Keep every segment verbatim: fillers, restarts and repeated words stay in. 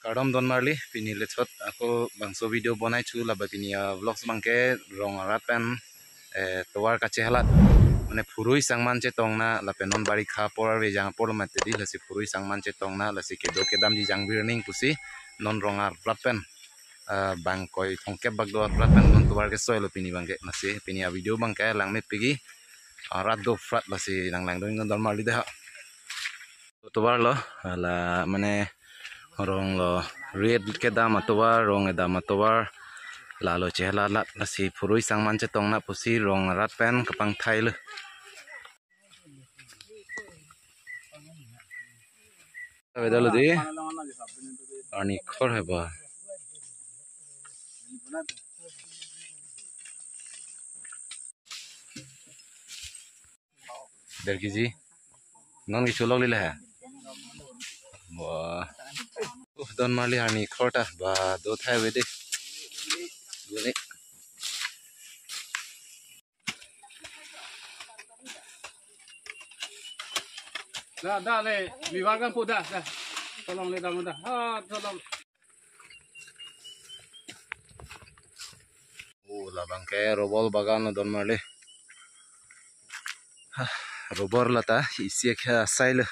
Kardom donmarli, pini lechot ako bangso video bonai chu, laba pini a vlogs abangke rong arat pen, eh, tovar kachehalat. Mane phurui sangman chetongna, lapen non barikha apor arve jang apor lo mati di, lasi phurui sangman chetongna, lasi kedo kedamji jang birning pusi non rong arat pen, eh, bangkoi thomkep bak do arat pen non tovar kesoi lo pini abangke. Lasi pini a video abangke langmepik-i, arat do aprat, lasi nang langdun donmarli dei ha. Tovar lo, hala mane rong lo, rit kedam atovar, rong kedam atovar, lalo chehalat, lasi phurui sangman chetongna pusi rong arat pen kapangthai lo. Avedetlo dei, arni khor heba. Der kiji. Non kecholok lila ha. Wah. Uh, donmarli arni khor ta ba do thai ave dei. Guni. Da, da le, mi wargan po da, da. Tolong le da, da. Ha, tolong. Oh, labangke rubber bagan lo donmarli. Hah, rubber lata isi akhei asai lo.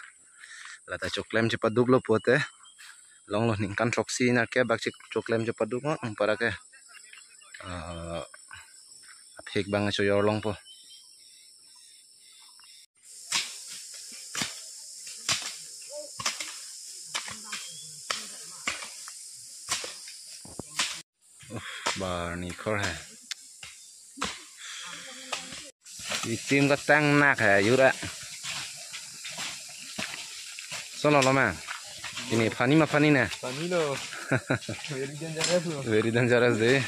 Lata choklem chepaduk lo pulote. Longlo ningkan throksi nerkep bak chik choklem chepaduk lo, anpar ke. Ah, aphek abang choyor longpo. Uff, ba arni khor hai. Itim katang nak hai, yura. Sono lo ma. Ini funny ma funny na. Funny lo. Very dangerous lo. Very dangerous dei.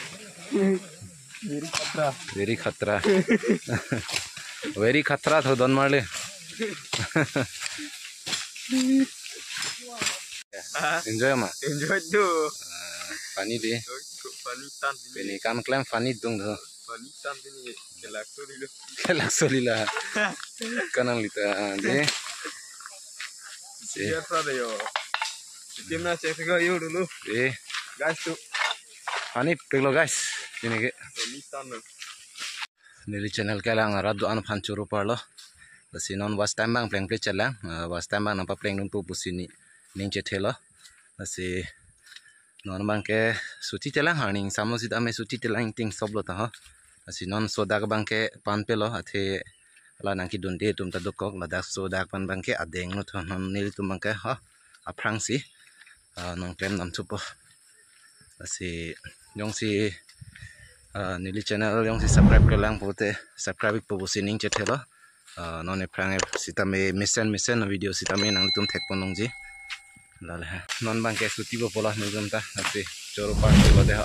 Very khatra. Very khatra. Very khatra tho donmarli. Enjoy ma? Enjoy do. Ah, funny dei. Enjoy do, funny tan. Pini kam klem funny dung do. Funny tan pini kelak soli lo. Kelak soli la. Kanang lita, ah, dei. Siap sa dei yo. Tim na check ko yo dulu. Eh. Guys tu. Funny pik lo guys. Ini ke. Funny tan lo. Neli channel kelang arat do-an aphan choro parlo. Lasi non watch time abang plengple chelang, ah, watch time abang nangpaplengdunpo pusi ne ning chethelo. Lasi non abangke suti chelang, arni ingsamlo sitame suti chelang, ingting soplo ta ho. Lasi non sodak abangke panpelo, athe la nangkedunde atum ta dokok, ladak sodak pan abangke adeng lo tho, non nelitum abangke ho aphrangsi, ah, nangklem dam thupo. Lasi jongsi, ah, neli channel jongsi subscribe kelang pulote subscribe ikpo pusi ning chethelo. Ah, non aphrang sitame mesen mesen video sitame nanglitum thekpon longji. Lale ha. Non abangke suti po pulo nelitum ta, lasi choro parlo dei ha.